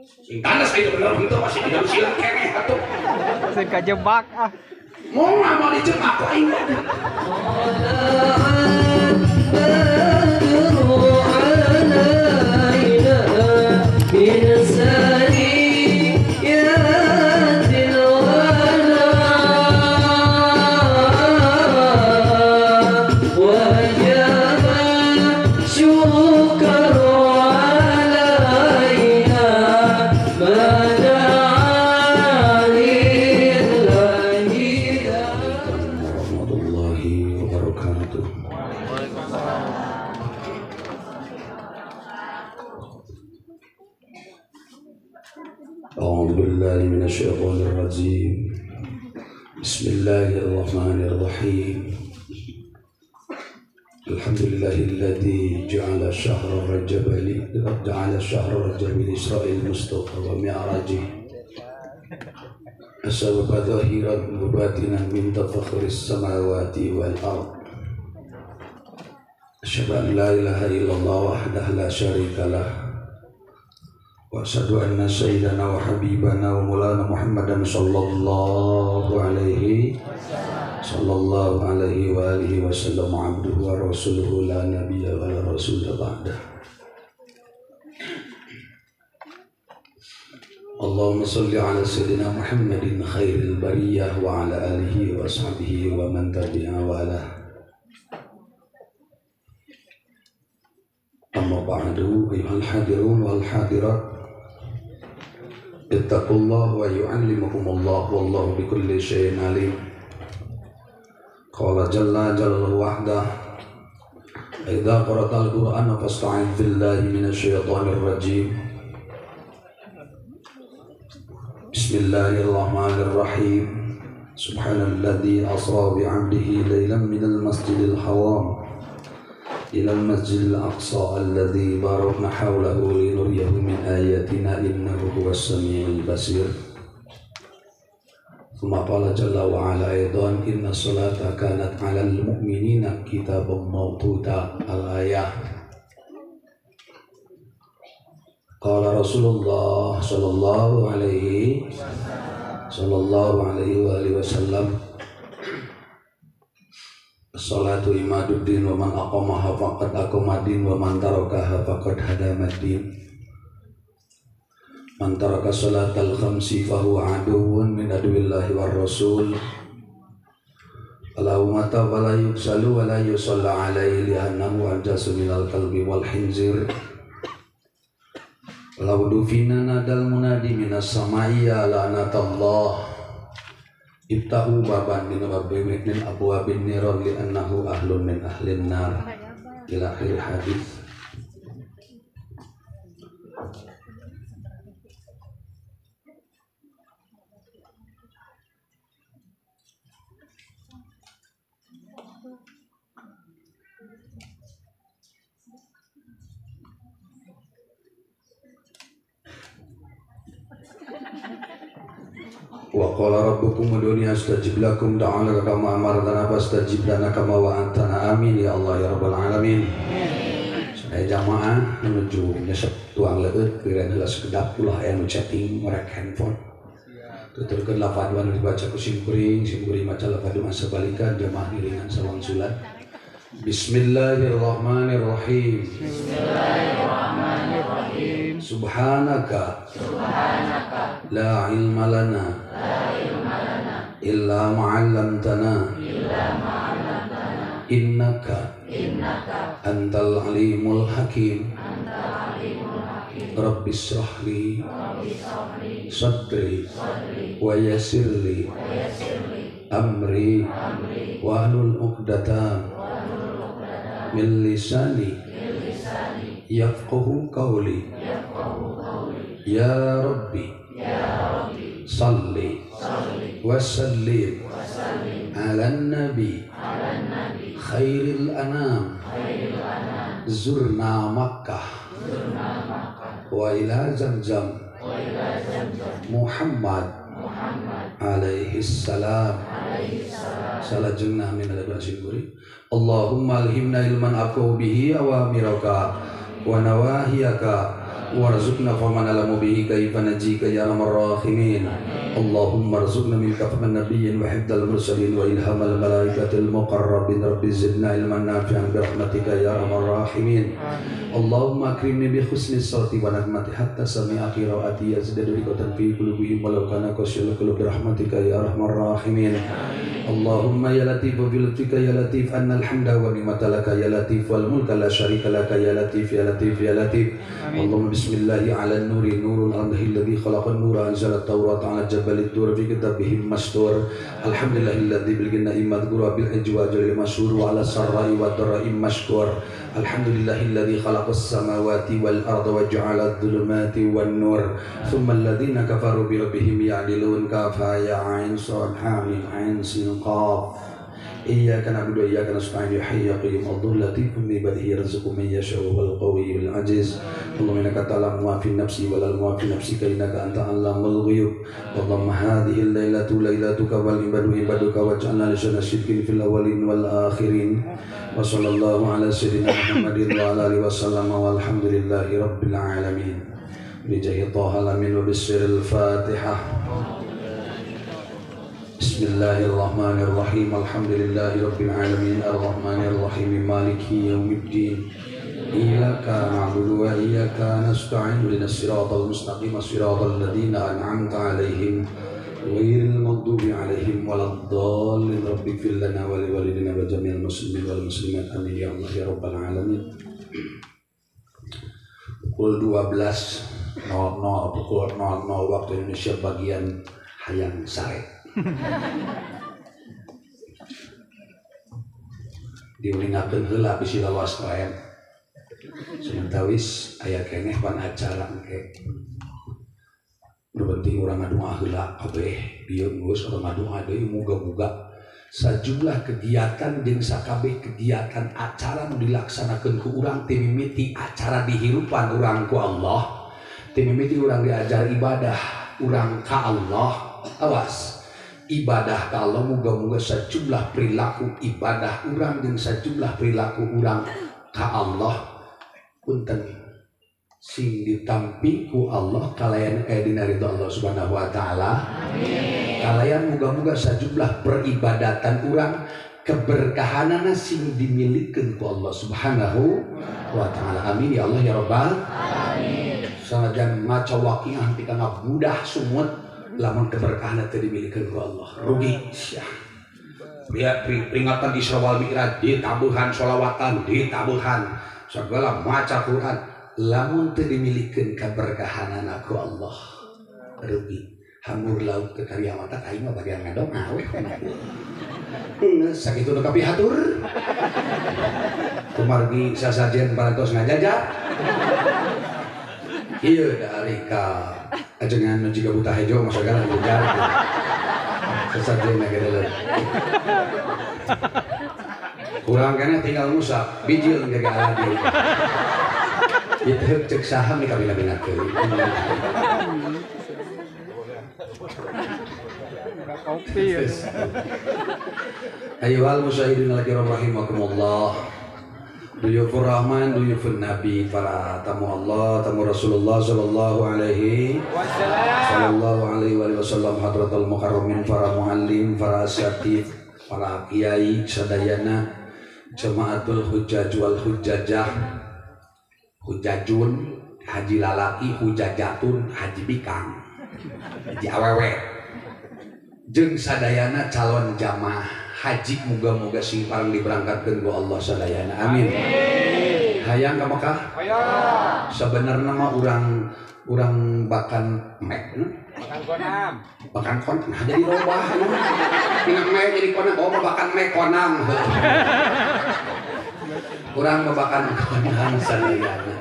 Sing tandas itu bener henteu masih di dalam sieun keneh atuh. Sing kajebak ah. Mau mau dijebak ku aing mah. Bismillahirrahmanirrahim. Alhamdulillahilladzi ja'ala syahra rajab li Israil mustafa wa mi'rajih asbaba zahiran wa batinan min tafakhuris samawati wal ard. Asyhadu an la ilaha illallah wahdahu la syarika lah wa asyhadu anna sayyidana wa habibana wa maulana Muhammadan sallallahu alaihi wa alihi wasallam abduhu wa rasuluhu la nabiyya wa la rasula ba'dah. Allahumma salli ala sayyidina Muhammadin khairil bariyah wa ala alihi wa ashabihi wa man tabi'a wa ala. Amma ba'du, ayyuhal hadirun wal hadirat, ittaqullah wa yu'allimukumullah wallahu bikulli syai'in alim. Qala jalla jalaluhu wahdah, idza qara'tal qur'ana fasta'idz billahi minasy syaithanir rajim. Bismillahirrahmanirrahim. Subhanalladzi asra bi'abdihi lailan minal masjidil haram ilal masjidil aqsa alladzi barakna hawlahu linuriyahu min ayatina innahu huwas samiul basir. Tsumma qala jalla wa ala aidan, inna salata kanat 'alal mu'minina kitaban mawquta. Al-ayah. Qala Rasulullah sallallahu alaihi wa alihi wasallam, as-salatu imaduddin wa man aqamaha faqad aqamaddin wa man tarakaha faqad hadamaddin. Man taraka salatal khamsi fahuwa aduwwun min aduwillahi war rasul. Walau mata wala yuksalu wala yusalla alaihi li'annahu anjasu minal kalbi wal khinzir. Walau dufina nadal munadi minas samai ya la'natallah. Ibtahu baban min abwabin abwabin niran li'annahu ahlun min ahlin nar. Ila akhir hadis. Wa qala rabbukum ud'uni astajib lakum da'alaka kama amartana fastajib lana kama wa'adtana. Amin ya Allah ya rabbal alamin. Saya jamaah menuju nyesep tuang leueut piren heula sekedap ulah aya nu chatting merek handphone. Tuturkeun lafadz anu dibaca ku simkuring, simkuring maca lafadz masa balikan jamaah ngiringan sawangsulan. Bismillahirrahmanirrahim. Bismillahirrahmanirrahim. Subhanaka la ilma lana illa ma'allamtana innaka antal alimul hakim. Rabbi israh li sadri wa yassir li amri wahlul 'uqdatam min lisani yafqahu qawli. Ya Rabbi salli wa sallim ala nabi khairil anam. Zurna Makkah wa ila Zamzam Muhammad alaihi salam. Salajengna min doa simkuring. Allahumma alhimna ilman afqahu bihi awamiraka wa nawahiyaka Warzuqna faman alamu bihi kaifa najika ya arhamar rahimin. Allahumma arzuqna minka faman nabiyyin wa hifdzal mursalin wa ilhamal malaikatil muqarrabin. Rabbi zidna ilman nafi'an bi rahmatika ya arhamar rahimin. Allahumma akrimni bi husni sawti wa nagmati hatta sami'a qiraati yazdadu riqatan fi qulubihim walau kana qasyal qulub bi rahmatika ya arhamar rahimin. Allahumma ya latif bi lutfika ya latif annal hamda wa ni'mata laka ya latif wal mulka la syarika laka ya latif ya latif ya latif. Allahumma bismillahi ala nuri nurun alladhi khalaqan nura anzala at-taurata ala jabalit tur fi kitabihim mastur. Alhamdulillahilladzi bil ginna'i madhkura bil ijwajil masyhur wa ala sarra'i wad dharra'i mashkur. Alhamdulillahilladzi khalaqas samawati wal arda wa ja'ala adh-dhulumati wan nur. Thumma alladhina kafaru bi rabbihim ya'dilun. Ka fa ya ain sad ha mim ain sin qaf. Iyyaka na'budu wa iyyaka nasta'in. Ya hayyu ya qayyum Allahu latifun bi ibadihi yarzuqu man yasha'u wal qawiyyul aziz. Allahumma innaka ta'lamu ma fi nafsi wa la ma fi nafsika innaka anta 'allamul ghuyub. Allahumma hadhihi al-lailatu lailatuka wal ibadu ibaduka waj'alna lisana sidqin fil awwalin wal akhirin. Wa sallallahu ala sayyidina Muhammadin wa ala alihi wa sallam walhamdulillahi rabbil alamin. Bi jahi Taha al-amin wa bisiril Fatihah. Bismillahirrahmanirrahim. Alhamdulillahi rabbil alamin arrahmanirrahim maliki yaumiddin. Iyyaka na'budu wa iyyaka nasta'in. Ihdinas siratal mustaqim siratal ladzina an'amta 'alaihim ghairil maghdubi 'alaihim waladdallin. Rabbighfir lana wa liwalidina wa jami'il muslimin wal muslimat. Amin ya Allah ya rabbal alamin. Pukul 12.00 pukul 00 waktu Indonesia bagian Hayang Sare. Diulingakeun heula bisi lawas wae. Sementawis aya keneh pan acara engke. Nu penting urang ngadua heula kabeh, bieu geus urang ngadua deui muga-muga sajumlah kegiatan jeung sakabeh kegiatan acara nu dilaksanakeun ku urang teh mimiti acara dihirupan urang ku Allah, teh mimiti urang diajar ibadah urang ka Allah. Awas ibadah ka Allah, muga-muga sejumlah perilaku ibadah urang jeung sejumlah perilaku urang ka Allah punten sing ditampi ku Allah kalayan dina ridho Allah Subhanahu wa taala. Amin. Kalayan muga-muga sejumlah peribadatan urang keberkahanana sing dimilikeun ku Allah Subhanahu wa taala. Amin ya Allah ya rabbal alamin. Sanajan maca waqiah ti kana budah sumut lamun keberkahan teu dimilikeun ku Allah rugi sia. Peringatan Isra wal Mi'raj ditabuhan sholawatan ditabuhan segala maca Quran lamun teu dimilikeun keberkahanana ku Allah rugi. Hambur laut ke karya mata aing mah bagian ngadong we geus sakitu nu kapihatur kumargi sasajen parantos ngajajah ieu da ari ka ajengan nu jiga buta hejo mah sagala ngajajar sasajen ge kurang keneh tinggal ngusap bijil ge aladi itu cek saham di kabina-bina teu. Kopi. Ayyuhal musyahidin al-kiram rahimakumullah. Duyufur Rahman, duyufun Nabi, para tamu Allah, tamu Rasulullah sallallahu alaihi wasallam, hadratul mukarramin, para muallim, para asatid, para kiai sadayana, jamaatul hujjaj wal hujjajah, hujjajun haji lalaki, hujjajatun haji bikang, haji awewe, jeung sadayana calon jamaah haji muga-muga sing parang diberangkatkeun ku Allah sadayana. Amin. Hayang ka Mekah? Hayang. Sebenarnya mah urang bakan mek, bakan konam. Bakan konam nah, jadi robah. Tina mek jadi konam. Oh, bakan mek konam. Urang babakan konang sadayana.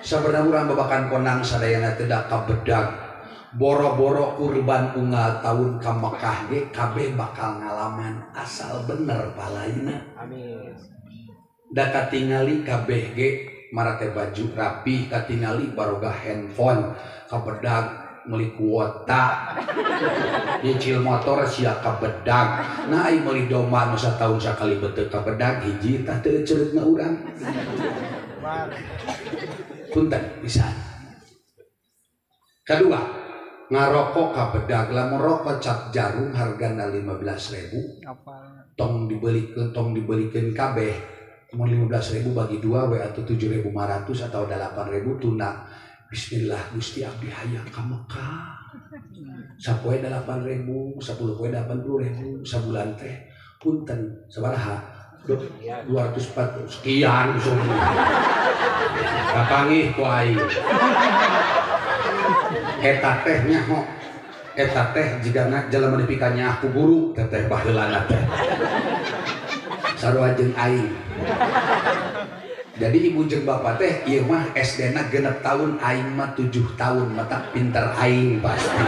Sebenarnya urang babakan konang sadayana teu da kabedag. Boro-boro kurban unggal tahun ka Mekah ge kabeh bakal ngalaman asal bener palaina. Amin. Da katingali kabeh ge marake baju rapi, katingali baroga handphone, kabedag meuli kuota, nyicil motor sia kabedag. Nah ai meuli domba nu sataun sakali beteu kabedag hiji tah teu ceureutna urang. Punten pisan. Kedua, ngarokok ka bedag lamun rokok cap jarum hargana 15.000. Tong dibelikeun kabeh. Mun 15.000 bagi 2 we atau 7.500 atau 8.000 tunda. Bismillah Gusti abdi hayang ka Mekah. Sapoe 8.000, 10 poe 80.000 sabulan teh. Punten sabaraha? 240 sekian semua. Kapangih ku aing. Eta teh nyaho. Eta teh jigana jelema dipikanya ku guru teteh baheulana teh. Sarua jeung aing. Jadi ibu jeung bapak teh ieu mah SD-na 6 tahun, aing mah 7 tahun, matak pinter aing pasti.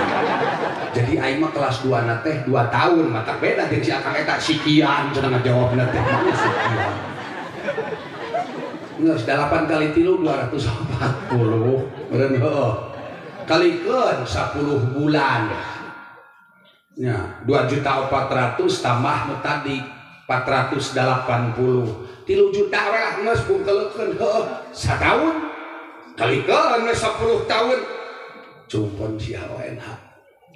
Jadi aing mah kelas 2 na teh 2 tahun, matak beda jeung si akang eta sikian cenah ngajawabna teh mah sikian. Geus 8 kali 3 240, meureun heueuh. Kalikeun 10 bulan. Nya, 2.400.000 tambah nu tadi 480. 3 juta we lah geus bungkelkeun heueuh sataun. Kalikeun we 10 tahun. Cumpon si ONH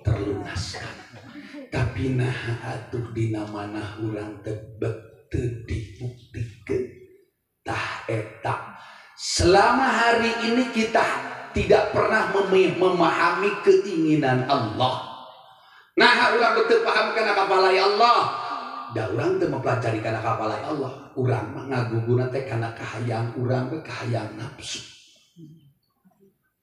terlunaskan. Tapi nah atuh dina manah urang tebek teu dibuktikeun. Tah eta. Selama hari ini kita tidak pernah memahami keinginan Allah. Nah, urang teu paham kana kapalai Allah. Da urang teu mempelajari kana kapalai Allah. Urang mah ngaguguna teh kana kahayang urang we kahayang nafsu.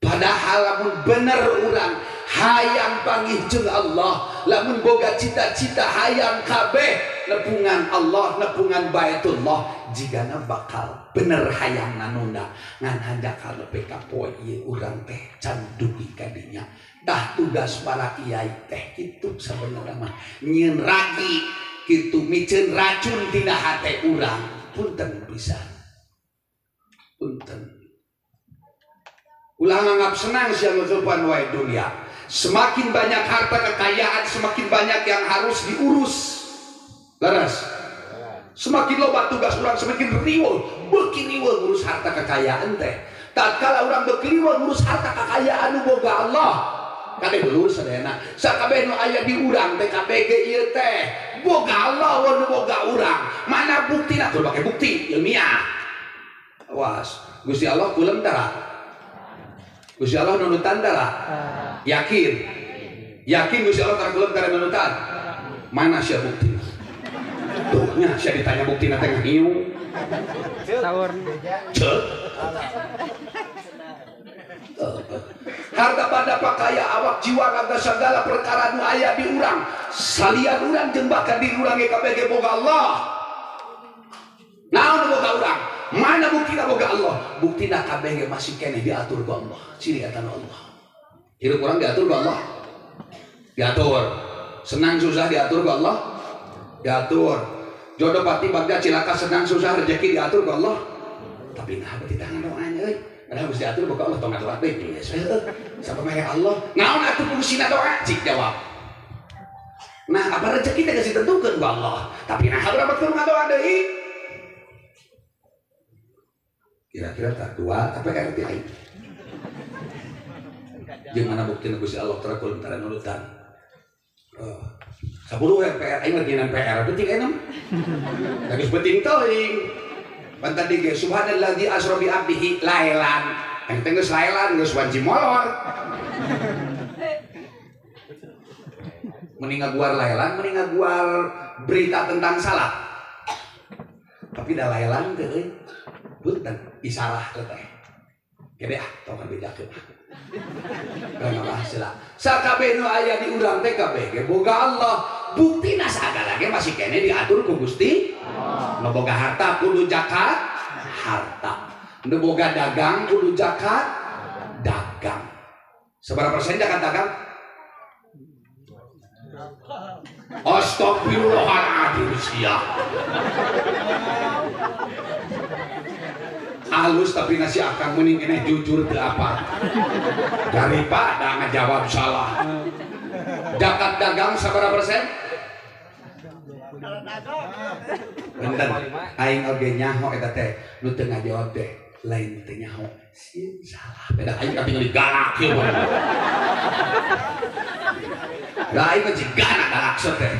Padahal lamun bener urang hayang panggih jeung Allah, lamun boga cita-cita hayang kabeh nepungan Allah, nepungan Baitullah, jigana bakal bener hayang nanunda ngan hanjakal nepi ka poe ieu urang teh can dugi ka dinya. Tah tugas para kiai teh kitu sabenerna mah nyieun ragi kitu miceun racun tina hate urang. Punten pisan. Punten. Ulah nganggap senang sia ngeukepan wae dunia. Semakin banyak harta kekayaan, semakin banyak yang harus diurus. Leres. Semakin loba tugas urang, semakin riweuh, beuki riweuh ngurus harta kekayaan teh. Tatkala urang beuki riweuh ngurus harta kekayaan nu boga Allah, kabeh dulur sadayana. Sakabeh nu aya di urang teh kabeh ge ieu teh boga Allah nu boga urang. Mana buktina? Kudu pake bukti ilmiah. Awas, Gusti Allah kulem tara. Gusti Allah nunutan tara. Yakin. Yakin Gusti Allah tara kulem tara nunutan. Mana sia bukti? Tuh nya sia ditanya buktina teh ngiu. Sahur. Ceuk. Harta banda pakaya awak jiwa raga segala perkara nu aya di urang salian urang jeung bahkan di urang ge kabeh ge boga Allah. Naon boga urang? Mana buktina boga Allah? Buktina kabeh ge masih keneh diatur ku Allah. Ciri eta nu Allah. Hirup urang diatur ku Allah. Diatur. Senang susah diatur ku Allah. Diatur. Jodoh pati bagja cilaka senang susah rezeki diatur ku Allah. Tapi nah berarti tangan doanya euy. Padahal harus diatur boga Allah tong ngadoa deui geus we heueuh. Sampai mere Allah. Naon atuh fungsina doa? Cik jawab. Nah, apa rezeki teh geus ditentukeun ku Allah. Tapi nah urang mah kudu ngadoa deui. Kira-kira tak dua tapi RT aing. Jeung mana buktina Gusti Allah tara kulum tara nurutan. 10 PR aing mah nyieunan PR penting aing mah. Da geus penting teuing. Pan tadi ge subhanalladzi asra bi abdihi lailan. Aing teh geus lailan geus wanci molor. Mending ngaguar lailan, mending ngaguar berita tentang salat. Tapi da lailan teh euy. Punten isarah teh. Gede ah tong bejakeun. Urang ngabahas heula. Sakabeh nu aya di urang teh kabeh ge boga Allah. Buktina sagala ge masih keneh diatur ku Gusti Allah. Nu boga harta kudu zakat harta. Nu boga dagang kudu zakat dagang. Sabaraha persen zakat dagang? Astagfirullahaladzim sia. Halus tapi nasi akang mending keneh jujur teu apa. Daripada ngajawab salah. Zakat dagang sabaraha persen? Punten, aing oge nyaho eta teh, nu teu ngajawab teh lain teu nyaho. Sieun salah. Beda aing katingali galak ieu mah. Da aing mah jigana galaksot teh.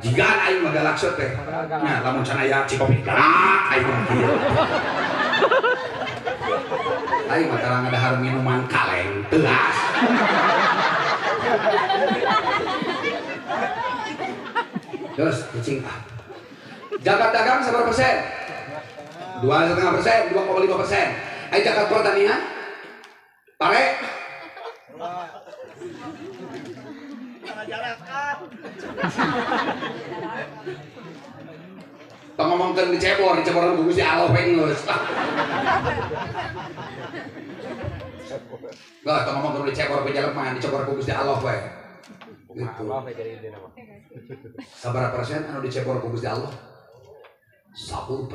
Jigana aing mah galaksot teh. Nah, lamun can aya cikopi galak aing mah kieu. Aing mah tarang dahar minuman kaleng teuas. Terus kucing ah. Zakat dagang seberapa persen? 2,5%, 2,5%. Ayo zakat pertanian? Pare? Tong ngomongkeun dicebor, dicebor ku Gusti Allah we geus. Lah tong ngomongkeun dicebor ku jelema, dicebor ku Gusti Allah we. Gitu. Sabaraha persen anu dicebor ku Gusti Allah? 10%.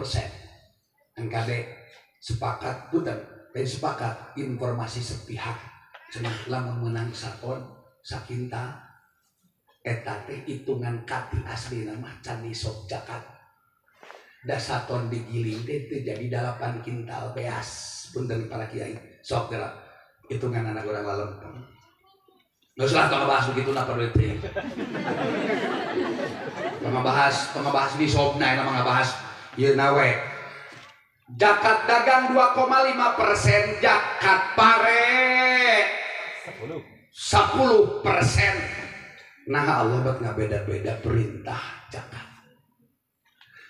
Engkade sepakat punten, lain sepakat informasi sepihak. Cenah lamun meunang saton sakinta eta teh hitungan kati aslina mah can nisab zakat. Da saton digiling teh teu jadi 8 kintal beas. Punten para kiai. Sok geura hitungan anak urang lalempeng. Geus lah tong ngabahas kitu na perlu teh. Tong ngabahas nisabna eta mah ngabahas ieu na we. Zakat dagang 2,5%, zakat pare 10%. Nah Allah buat ngabeda-beda perintah zakat.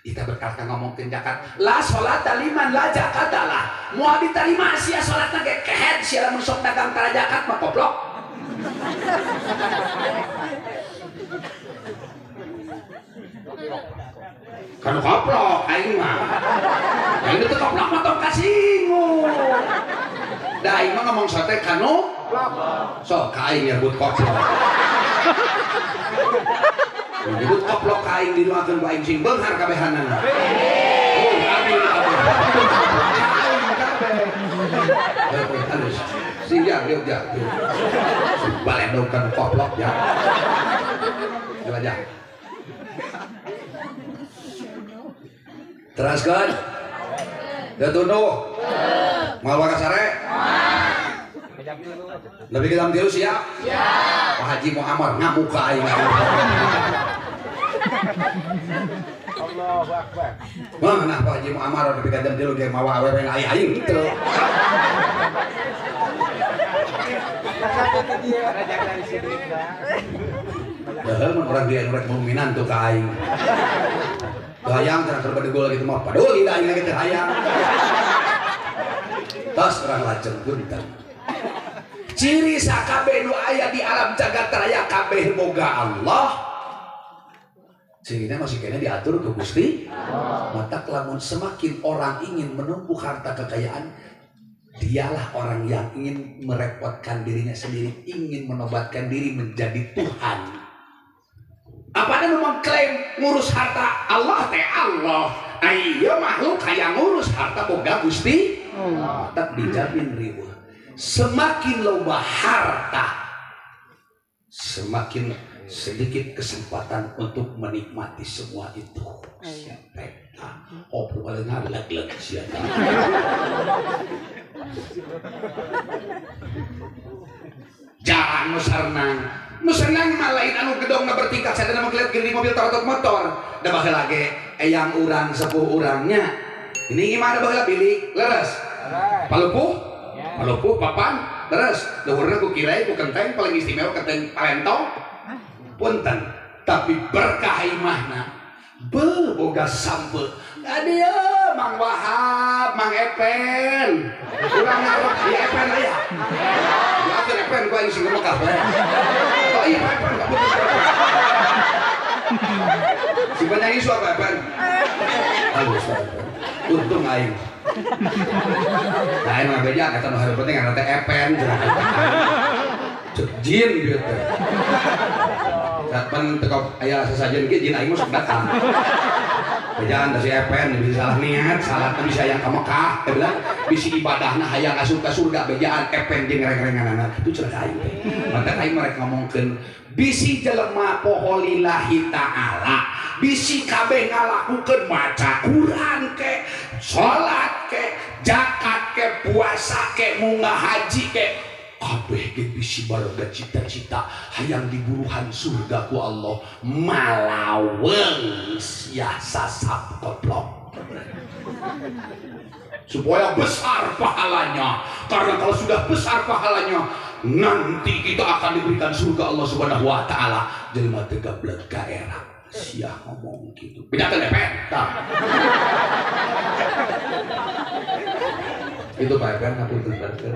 Kita berkata ngomongin zakat, la sholat liman la zakat lah. Moal diterima sia sholatna ge kehed sia lamun sok dagang tara zakat mah koplok. Kanu koplok aing mah. Aing teu koplok mah tong kasinggung. Da aing mah ngomong sote kanu sok ka aing nyebut koplok. Nyebut koplok ka aing didoakeun ku aing sing beunghar kabehanana. Oh, amin kabeh. Aing kabeh. Halus. Sing ja liuk ja. Balendong kanu koplok ya. Aja. Teraskan. Dan tunduh. Mau kasare? Lebih ke jam 3 siap? Siap. Pak Haji Muhammad ngamuk ka aing. Allahu Akbar. Wah, nah Pak Haji Muhammad lebih ke jam 3 ge mawa awewe na aing teu. Dahal mun urang dia rek muminan tuh ka aing. Teu hayang cenah keur badegol gitu mah paduli da aing lagi teu hayang. Tos urang lajeng punten. Ciri sakabeh nu aya di alam jagat raya kabeh boga Allah. Cirina masih kena diatur ke Gusti. Mata lamun semakin orang ingin menumpuk harta kekayaan, dialah orang yang ingin merepotkan dirinya sendiri, ingin menobatkan diri menjadi Tuhan. Apanya mengklaim ngurus harta Allah teh Allah. Ayo makhluk kayak ngurus harta boga Gusti. Tak dijamin riweuh. Semakin loba harta, semakin sedikit kesempatan untuk menikmati semua itu. Siapa? Oh, paling ngaleg-leg siapa? Jangan nu sarenang. Nu senang mah lain anu gedongna bertingkat sadana mah kelihatan gini mobil tarotot motor. Da baheula ge eyang urang sepuh urangnya. Ini gimana baheula bilik leres. Palupuh? Palupuh papan leres. Luhurna ku kirai ku kenteng paling istimewa kenteng palentong. Punten, tapi berkah imahna. Be boga sampe. Adia Mang Wahab, Mang Epen. Urang ngarep ya Epen aya. Diakeun Epen ku aing sing ke Mekah bae. Oh iya Pak Epen enggak putus. Si banyak isu apa Epen? Halus Pak Epen. Untung aing. Nah aing mah beja kata nu penting ngaran teh Epen cenah. Cek jin dieu teh. Kapan teu aya sasajen ge jin aing mah sok datang. Bejaan da si Epen bisa salah niat, salat bisa hayang ka Mekah, teh bilang bisi ibadahna hayang asup ka surga bejaan Epen jeung reng-renganana kitu cenah aing teh. Mata aing mah rek ngomongkeun bisi jelema poho lillahi ta'ala, bisi kabeh ngalakukeun maca Quran ke, salat ke, zakat ke, puasa ke, munggah haji ke. Kabeh ge bisi baroga cita-cita hayang diburuhan surga ku Allah malaweng sia sasap koplok. Supaya besar pahalanya, karena kalau sudah besar pahalanya nanti kita akan diberikan surga Allah Subhanahu wa taala. Jelema teu gablek ka era sia ngomong gitu. Bedakeun Epen tah. Itu Pak Epen ngapunten banget.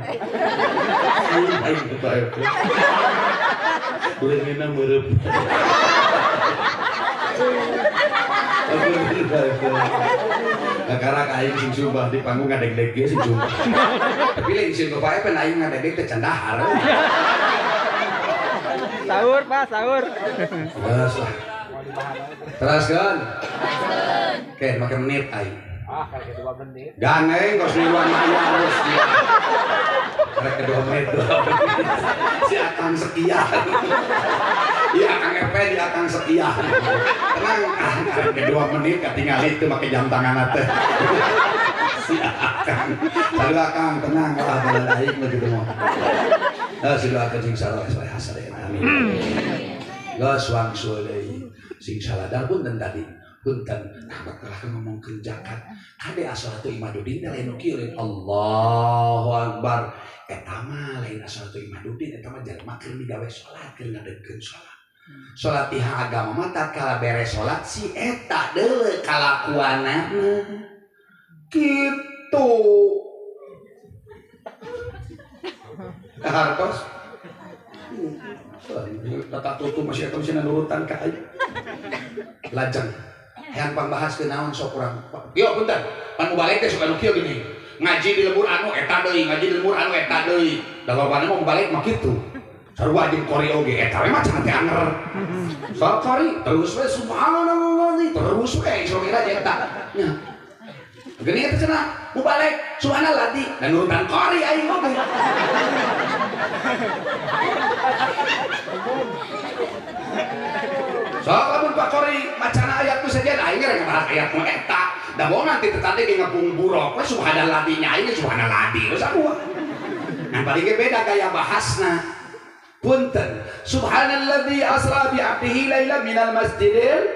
Aing ke Pak Epen. Leungeunna meureum. Ampun Pak Epen. Kakara aing sing sumpah di panggung ngadeg-deg ge sing sumpah. Tapi lain sieun ke Pak Epen aing ngadeg-deg teh can dahar. Sahur Pak, sahur. Terus lah. Teraskeun. Oke, make menit aing. Ah, karek 2 menit. Ganeng kos niluan maya harus dia. Karek 2 menit, 2 menit. Si akang sekian. Iya akang Epen, ya akang sekian. Tenang, ah, karek 2 menit katingali teu make jam tangan teh. Si akang. Lalu akang tenang lah balad aing mah kitu mah. Heuh, si doakeun sing saleh saleh hasadena. Amin. Geus wangsul deui. Sing saladar punten tadi. Punten, nah bakal ngomongkeun zakat. Kade asalatu imadudin teh lain nu kieu lain Allahu Akbar. Eta mah lain asalatu imadudin, eta mah jalma keur migawe salat, keur ngadegkeun salat. Salat pihak agama mah tatkala beres salat si eta deuleu kalakuanana. Kitu. Hartos. Tata tutup masih eta masih nurutan ka aing. Lajeng hayang pangbahas ke naon sok urang. Yo punten, pan mubalig teh sok anu kieu gini. Ngaji di lembur anu eta deui, ngaji di lembur anu eta deui. Da lobana mah mubalig mah kitu. Sarua jeung kori oge eta we mah cenah teh anger. Sok kori terus we subhanallah terus we Isra Mi'raj eta. Nya. Geuning eta cenah mubalig subhanallah di dan nurutan kori aing oge. Sok lamun Pak Kori macana ayat nu sejen aing rek ngebahas ayat nu eta. Da bohong nanti tadi ge ngepung buruk we subhanallah di nya aing subhanallah di we sarua. Ngan paling ge beda gaya bahasna. Punten, subhanalladzi asra bi 'abdihi lailan minal masjidil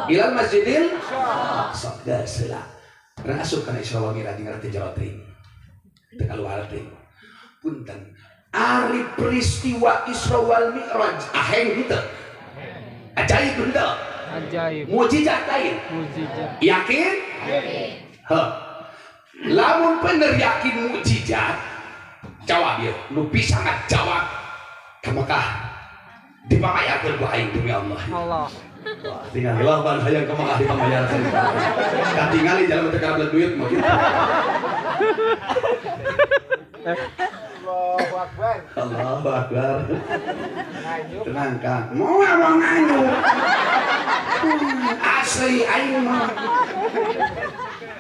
ilal masjidil aqsa. Geus heula. Rek asup kana Isra wal Mi'raj ngarti jero teuing. Teu kaluar teuing. Punten, ari peristiwa Isra wal Mi'raj aheng henteu. Ajaib henteu. Ajaib. Mujizat lain. Mujizat. Yakin? Yakin. Heh. Lamun bener yakin mujizat, jawab ya. Nu bisa ngajawab ka Mekah dipamayarkeun ku aing demi Allah. Allah. Wah, tinggal lawan hayang ka Mekah dipamayarkeun. Katingali jalan teu karablet duit mah kitu. Allahu Akbar. Allahu Akbar. Tenang Kang. Mau ngomong nganyuk. Asli aing mah.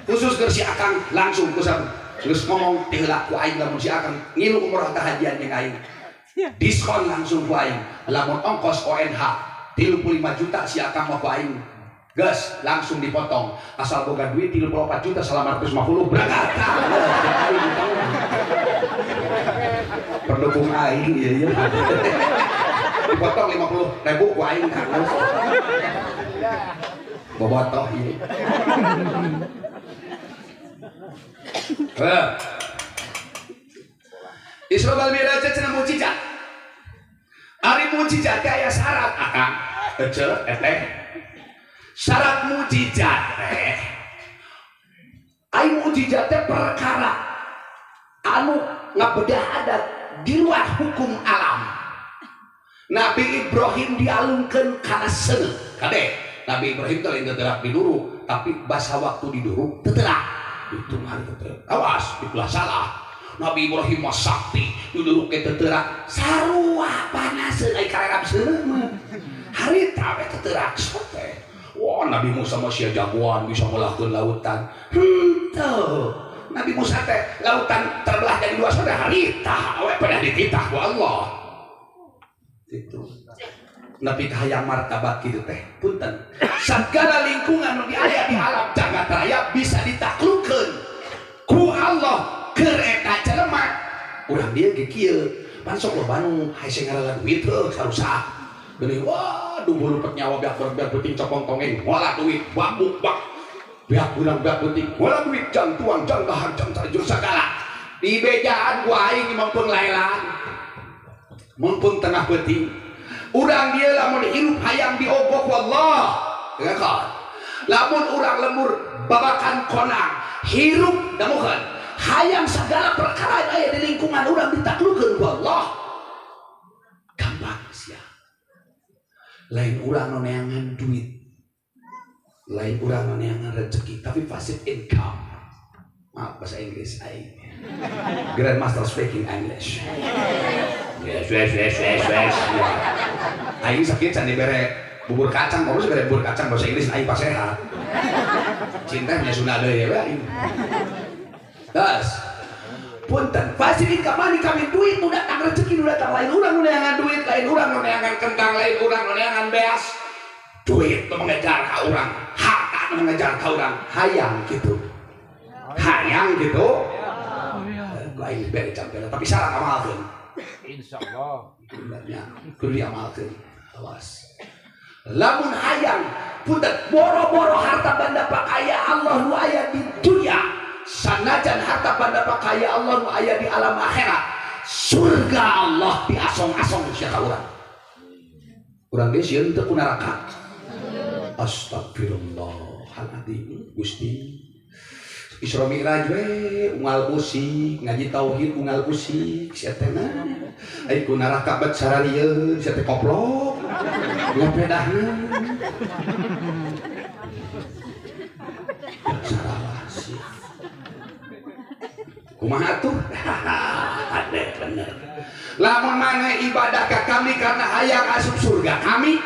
Khusus keur si Akang langsung kusam. Geus ngomong ti heula ku aing lamun si Akang ngilu umroh tahajian jeung aing. Diskon langsung ku aing. Lamun ongkos ONH 35 juta si Akang mah ku aing. Gas langsung dipotong. Asal boga duit 34 juta 950 berangkat. Pendukung aing iya iya. Dipotong 50.000 ku aing kan. Bobotoh ieu. Heh. Isra wal Mi'raj cenah mukjizat. Ari mukjizat teh aya syarat akang. Ece eteh. Syarat mukjizat teh. Ai mukjizat teh perkara anu ngabedah adat di luar hukum alam. Nabi Ibrahim dialungkeun kana seuneu. Kade, Nabi Ibrahim teh lain teu diduruk, tapi basa waktu diduruk teu terak. Itu mah teu. Awas, dikulah salah. Nabi Ibrahim mah sakti, diduruk ge teu terak. Sarua panaseun ai kararap seuneu mah. Harita we teu terak sok teh. Wah, Nabi Musa mah sia jagoan bisa melahkeun lautan. Henteu. Nabi Musa teh lautan terbelah jadi dua saudara harita we pada dititah ku Allah. Itu. Nabi kahayang martabat kitu teh. Punten. Sagala lingkungan nu aya di alam jagat raya bisa ditaklukkeun ku Allah keur eta jelema. Urang dia ge kieu. Pan sok loba nu hese ngarala duit heuh sarusak. Geuning wah duh lupet nyawa beak beak peuting copong tongeng ngolah duit babuk bak. Beak urang beak peuting ngolah duit jang tuang jang dahar jang sarjur sagala. Di bejaan ku aing mangpung laelan. Mangpung tengah peuting. Urang dia lamun hirup hayang diogok wallah. Dengarkan. Lamun urang lembur babakan konang hirup damukan hayang segala perkara aya di lingkungan urang ditaklukeun ku Allah. Gampang sia. Lain urang nu neangan duit, lain urang nu neangan rezeki, tapi passive income. Maaf bahasa Inggris aing. Grandmaster speaking English. Yes yes yes yes yes. Aing sakit can dibere bubur kacang, kamu sih bubur kacang bahasa Inggris aing pas sehat. Cinta nya Sunda deui we aing. Das. Punten, passive income mah kami duit nu datang rezeki nu datang lain urang nu neangan duit, lain urang nu neangan kentang, lain urang nu neangan beas. Duit nu mengejar ka urang, harta nu mengejar ka urang, hayang kitu. Hayang kitu. Ku aing bere campel tapi syarat amalkeun. Insyaallah. Benernya kudu diamalkeun. Awas. Lamun hayang punten boro-boro harta banda pakaya Allah nu aya di dunia, sanajan harta banda pakaya Allah nu aya di alam akhirat, surga Allah diasong-asong sia ka urang. Urang ge sieun teu ku neraka. Astagfirullahaladzim Gusti. Isra Mi'raj we unggal usik, ngaji tauhid unggal usik sia teh na. Ai ku neraka bet sararieun sia teh koplok. Ngapedahna. Salah sih. Kumaha tuh? Ade bener. Lamun mana ibadah ka kami karena hayang asup surga kami,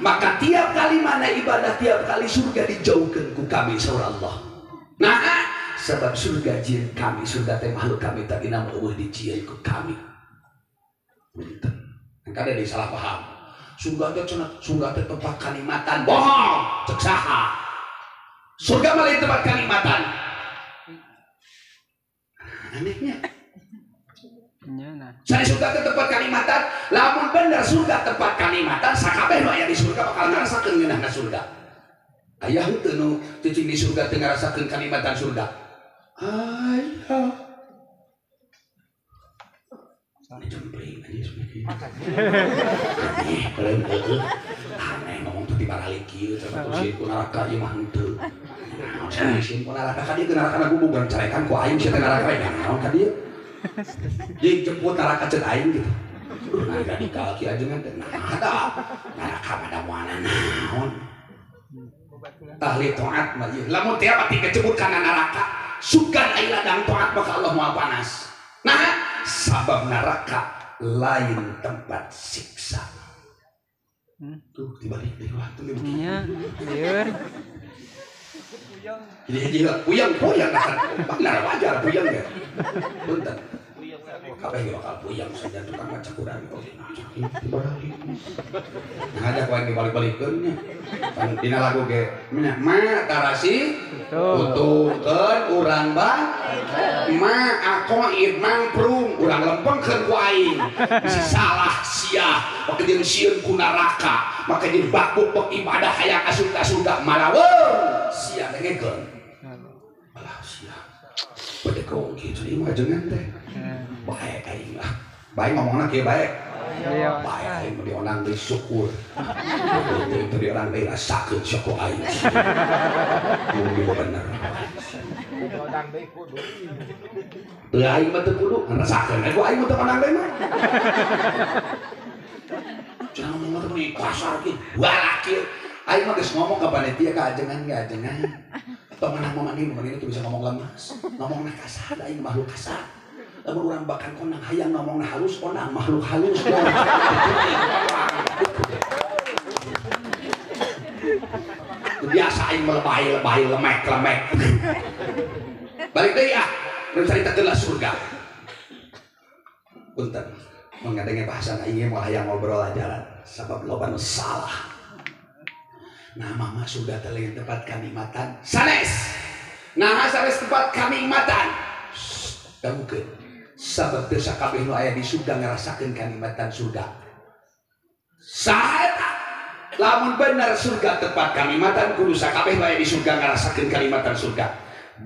maka tiap kali mana ibadah tiap kali surga dijauhkeun ku kami saur Allah. Nah, sebab surga jieun kami, surga teh makhluk kami tadi nama eueuh dijieun ku kami. Punten. Engka ada salah paham. Surga teh cenah, surga teh tempat kanikmatan. Bohong, cek saha. Surga mah lain tempat kanikmatan. Anehnya. Saya surga teh tempat kanikmatan, lamun bener surga tempat kanikmatan, sakabeh nu aya di surga bakal ngarasakeun ngeunahna surga. Aya henteu nu cicing di surga teu ngarasakeun kanikmatan surga. Aya. Dijempling aja sebenarnya. Aneh, kalian aneh ngomong tuh tibaralik kieu cenah tuh sieun ku neraka ieu mah henteu. Naon sieun ku neraka ka dieu neraka na gubugan carekan ku aing sia teh neraka we naon ka dieu. Jeung jemput neraka ceuk aing gitu. Duh nah radikal kieu ajengan teh. Nah da neraka mah da moal naon. Ahli taat mah ieu lamun tiap ati kecebur kana neraka sugan ai ladang taat maka Allah moal panas. Nah sabab neraka lain tempat siksa. Tuh dibalik deui waktu nya lieur. Jadi hiji puyeng puyeng benar wajar puyeng ge. Punten. Kabeh ge bakal puyeng saja tukang maca Quran oge. Dibalik. Nah ada ku aing dibalik-balikeun nya. Pan dina lagu ge ma tarasi utungkeun urang ba ma aqaid mangprung urang lempengkeun ku aing. Bisi salah sia maka jeung sieun ku neraka, maka jeung bakuk pek ibadah hayang asup ka surga malaweung sia dengekeun. Alah sia. Bedegong kieu ieu mah ajengan teh. Bae aing lah. Bae ngomongna kieu bae. Bae aing mah dionang deui syukur. Teu diorang deui rasakeun sia ku aing. Kudu bener. Diondang deui kudu. Teu aing mah teu kudu ngerasakeun ku aing mah teu ondang deui mah. Jangan ngomong teh meni kasar kieu. Balak kieu. Aing mah geus ngomong ka panitia ka ajengan ge ajengan. Tong menang mah mani itu bisa ngomong lemas. Ngomongna kasar aing makhluk kasar. Lamun urang bahkan konang hayang ngomongna halus konang makhluk halus. Biasa aing melebay-lebay lemek-lemek. Balik deui ah, urang caritakeun lah surga. Punten, mun ngadenge bahasan aing moal hayang ngobrol ajaran sabab loba nu salah. Nah mama surga teh lain tempat kanikmatan sanes. Nah sanes tempat kanikmatan. Dangukeun. Sabab teu sakabeh nu aya di surga ngarasakeun kanikmatan surga. Saha eta? Lamun bener surga tempat kanikmatan kudu sakabeh nu aya di surga ngarasakeun kanikmatan surga.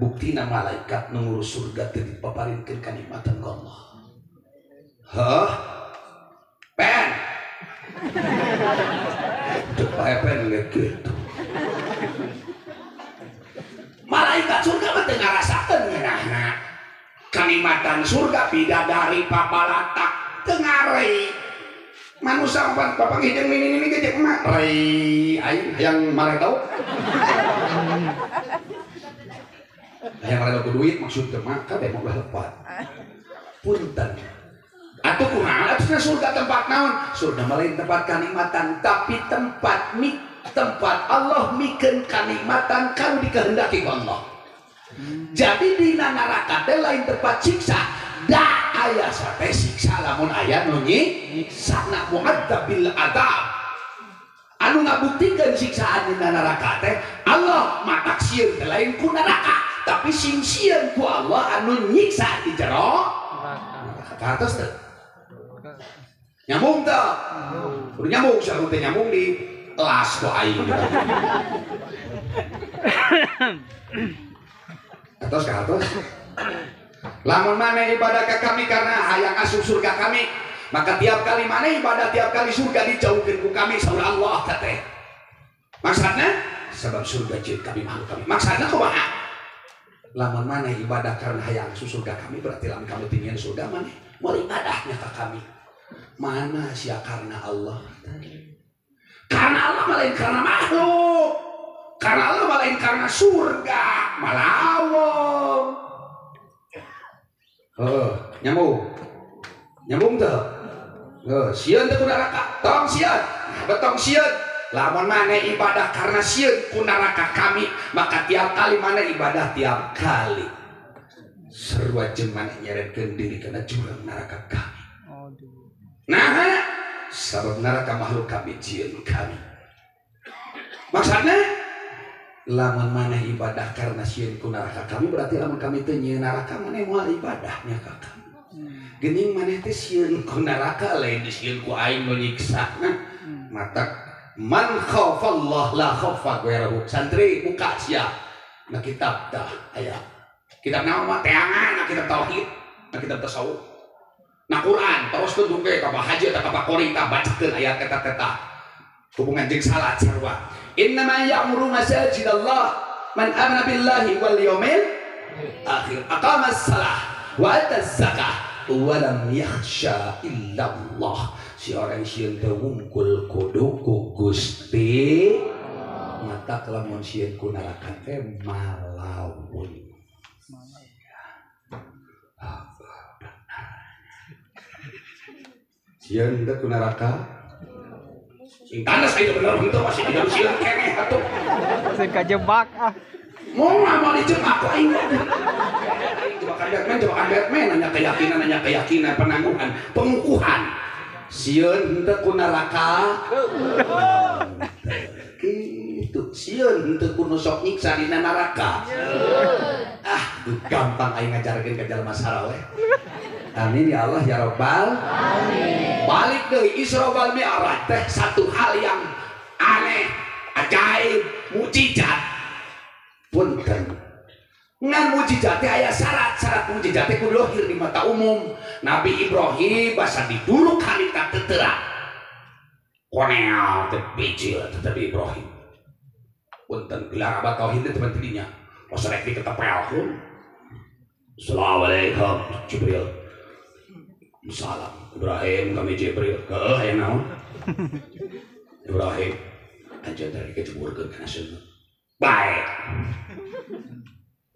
Buktina malaikat nu ngurus surga teu dipaparinkeun kanikmatan ku Allah. Hah? Pen. Teu pae pen gitu. Malaikat surga mah teu ngarasakeun ngeunahna. Kanikmatan surga bidadari papalatak teu ngarei. Manusia papanggih jeung nini-nini ge jeung emak rei aing hayang maledog. Hayang maledog ku duit maksud teh mah kabeh mah ulah lepat. Punten. Atuh kumaha atuh surga tempat naon? Surga mah lain tempat kanikmatan tapi tempat tempat Allah mikeun kanikmatan kanu dikehendaki ku Allah. Jadi dina neraka teh lain tempat siksa. Da aya sate siksa lamun aya nu nyiksana mu'adzabil adzab. Anu ngabuktikeun siksaan dina neraka teh Allah matak sieun teh lain ku neraka, tapi sing sieun ku Allah anu nyiksa di jero neraka. Kahartos teu? Nyambung teu? Kudu nyambung sareng teh nyambung di elas ku aing. Atos ka atos. Lamun maneh ibadah ka kami karena hayang asup surga kami, maka tiap kali maneh ibadah tiap kali surga dijauhkeun ku kami saur Allah teh. Maksudna sebab surga jeung kami makhluk kami. Maksudna kumaha? Lamun maneh ibadah karena hayang asup surga kami berarti lamun kamu tinggal surga maneh moal ibadahnya ka kami. Mana sia karena Allah? Karena Allah malain karena makhluk. Karena Allah malain karena surga, malawong. Nyambung. Nyambung teu? Sieun teu ku neraka? Tong sieun. Betong sieun. Lamun maneh ibadah karena sieun ku neraka kami, maka tiap kali maneh ibadah tiap kali sarua jeung maneh nyeretkeun diri kana jurang neraka kami. Nah, sabab neraka makhluk kami jieun kami. Maksudna lamun maneh ibadah karena sieun ku neraka kami berarti lamun kami teu nyieun neraka maneh moal ibadahnya ka kami. Geuning maneh teh sieun ku neraka lain sieun ku aing nu nyiksana. Matak man khafallah la khafa ghairahu. Santri buka sia na kitab tah aya. Kitab naon mah teangan na kitab tauhid, na kitab tasawuf. Na Quran terus tuh ge ka haji eta ka Qori tah bacakeun ayat eta-eta. Hubungan jeung salat sarua. Innama ya'muru masajidallah man amana billahi wal yawmil akhir aqama as-salah wa ata az-zakah wa lam yakhsha illallah. Si orang sieun teh wungkul kudu ku Gusti mata lamun sieun ku neraka teh malawun. Sieun teh ku neraka sing tanas itu bener henteu masih di dalam sieun keneh atuh. Sing kajebak ah. Mau mau dijebak ku aing. Jebakan Batman, nanya keyakinan, penangguhan, pengukuhan. Sieun henteu ku neraka. Kitu sieun henteu ku nu sok nyiksa dina neraka. Ah, gampang aing ngajarkeun ka jalma saraweh. Amin ya Allah ya Rabbal alamin. Balik deui Isra wal Mi'raj teh satu hal yang aneh, ajaib, mukjizat. Punten. Ngan mukjizat teh aya syarat-syarat mukjizat teh kudu lahir di mata umum. Nabi Ibrahim basa diduruk harita teu teurak. Koneal teh bijil teh Nabi Ibrahim. Punten gelar abad tauhid teh teman tidinya. Masa rek diketepelkeun. Assalamualaikum Jibril. Salam Ibrahim kami Jibril. Heuh aya naon? Ibrahim anjeun teh keceburkeun kana seuneu. Baik.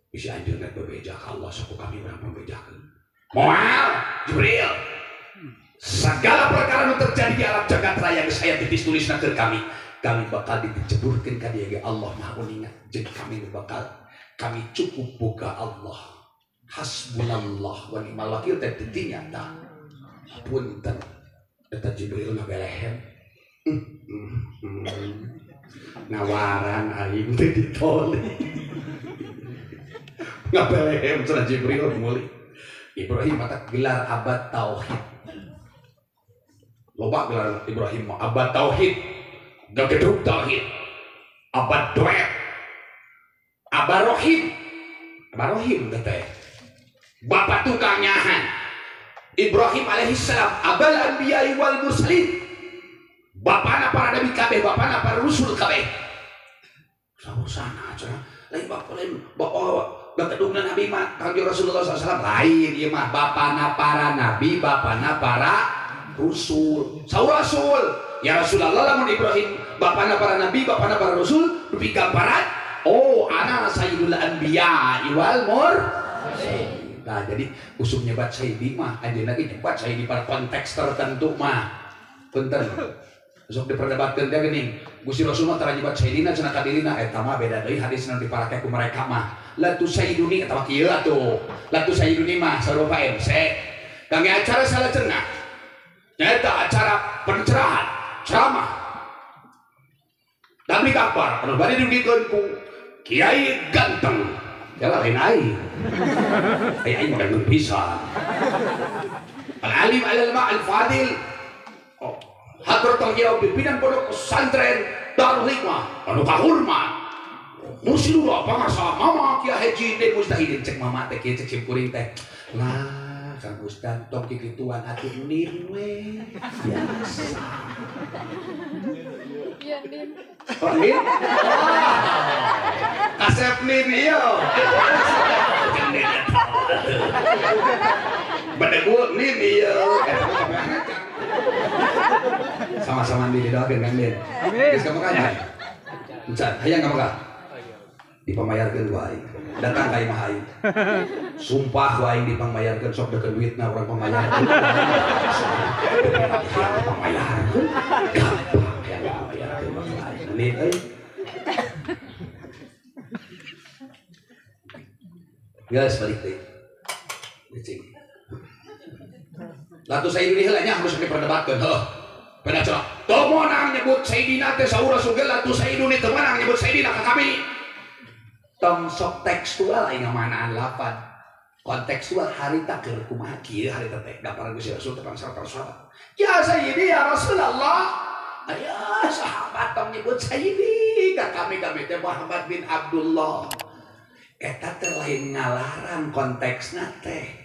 Bisi anjeun rek bebeja ka Allah sok kami urang pambejakeun. Moal Jibril. Segala perkara nu terjadi di alam jagat raya geus aya titis tulisna keur kami. Kami bakal diceburkeun ka dieu ge Allah Maha Uninga jeung kami bakal kami cukup boga Allah. Hasbunallah wa ni'mal wakil teh teu nyata. Punten eta Jibril ngabelehem. Nawaran aing teh ditoli. Ngabelehem cenah Jibril meuli. Ibrahim mata gelar abad tauhid. Loba gelar Ibrahim abad tauhid, gagedug tauhid, abad doet, abad rohim, abad rohim teh. Bapak tukang nyahan. Ibrahim alaihissalam abal anbiya wal mursalin. Bapana para nabi kabeh, bapana para rasul kabeh. Sausana cenah. Lain bapak lain bapak gagedugna nabi mah Kangjeng Rasulullah SAW lain ieu mah bapana para nabi, bapana para rasul. Saur rasul, ya Rasulullah lamun Ibrahim bapana para nabi, bapana para rasul, dupi gambaran, oh ana sayyidul anbiya wal mursalin. Nah, jadi usum nyebat sayyidi mah anjeunna ge nyebat sayyidi pada konteks tertentu mah. Punten. Sok diperdebatkeun teh geuning. Gusti Rasul mah tara nyebat sayyidina cenah ka dirina eta mah beda deui hadisna diparake ku mereka mah. La tusayyiduni eta mah kieu atuh. La tusayyiduni mah sarupa MC. Kangge acara salajengna. Nyaeta acara pencerahan, ceramah. Tabligh akbar anu bade dugikeun ku Kiai ganteng. Jalan lain aing. Ai aing mah ganteng pisan. Al-alim al-ma al-fadil. Oh. Hadratul Kiai pimpinan pondok pesantren Darul Hikmah anu kahormat. Mursidullah pangarsa Mama Kiai Haji Den Mustahidin cek mama teh kieu cek simkuring teh. Lah Kang Ustad tong kikituan atuh nin we. Biasa. Iya nin. Oh nin? Kasep nin ieu. Bedegul nin ieu. Sama-sama di doakeun Kang Din. Geus ka Mekah nya? Encan, hayang ka Mekah? Dipamayarkeun ku aing. Datang ka imah aing. Sumpah ku aing dipangmayarkeun sok deukeun duitna urang pamayarkeun. Pamayarkeun. Gampang hayang pamayarkeun mah aing. Nin euy. Geus balik deui. Cicing. Latu sayyidina heula nya harus diperdebatkeun heuh. Beda cenah. Teu meunang nyebut sayyidina teh saur rasul ge latu sayyiduni teu meunang nyebut sayyidina ka kami. Tong sok tekstual aing ngamanaan lapan. Kontekstual harita keur kumaha kieu harita teh gambaran Gusti Rasul teh pangsar para sahabat. Ya sayyidi ya Rasulullah. Aya sahabat tong nyebut sayyidi ka kami kami teh Muhammad bin Abdullah. Eta teh lain ngalarang konteksna teh.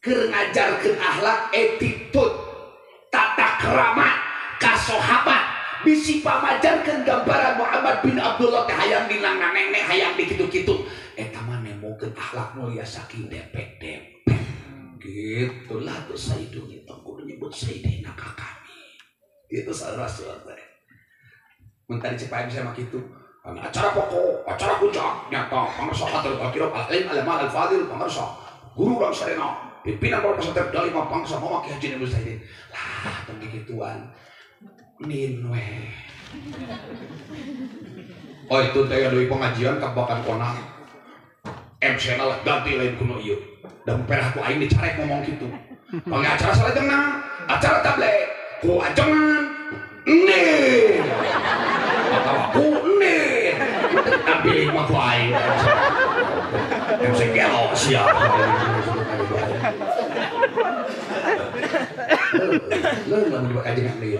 Keur ngajarkeun akhlak, attitude, tata krama ka sahabat bisi pamajarkeun gambaran Muhammad bin Abdullah teh hayang dinanganene hayang di kitu-kitu eta mah nemokeun akhlak mulia saking depek-depek gitu lah tuh sayyiduni tong kudu nyebut sayyidina ka kami itu saur Rasul teh mun tadi cek Pak MC mah kitu acara pokok acara puncak nyata pangarsa hadratul kiram al-alim al-mal al-fadil pangarsa guru urang sarena pimpinan pondok pesantren Darul Hikmah bangsa Mama Kiai Haji Mustahidin lah tong kikituan nin we. Oh itu teh deui pengajian kabakan konang MC na lah ganti lain kuno ieu da perah ku aing dicarek ngomong kitu pangacara salajengna acara tablet ku ajengan nin atawa ku nin tampil mah ku aing MC gelo siap. Leung lamun dibawa ajengan deui.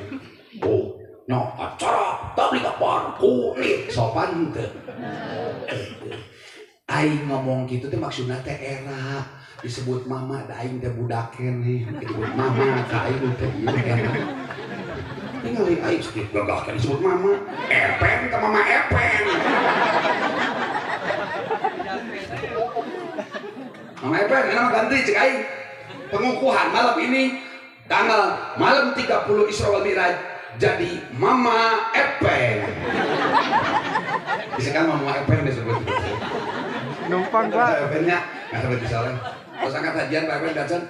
Oh, no acara tabligh akbar ku nin sopan teu. Aing ngomong kitu teh maksudna teh era disebut mama da aing teh budak keneh disebut mama ka aing teh ieu era. Tingali aing sakit gagah keneh disebut mama. Epen ka mama Epen. Mama Epen, enak mah ganti cek aing. Pengukuhan malam ini tanggal malam 30 Isra wal Mi'raj jadi Mama Epen. Bisa kan Mama Epen disebut. Numpang Pak. Epennya nggak sampai bisa lain. Terus angkat hajian Pak Epen dacan.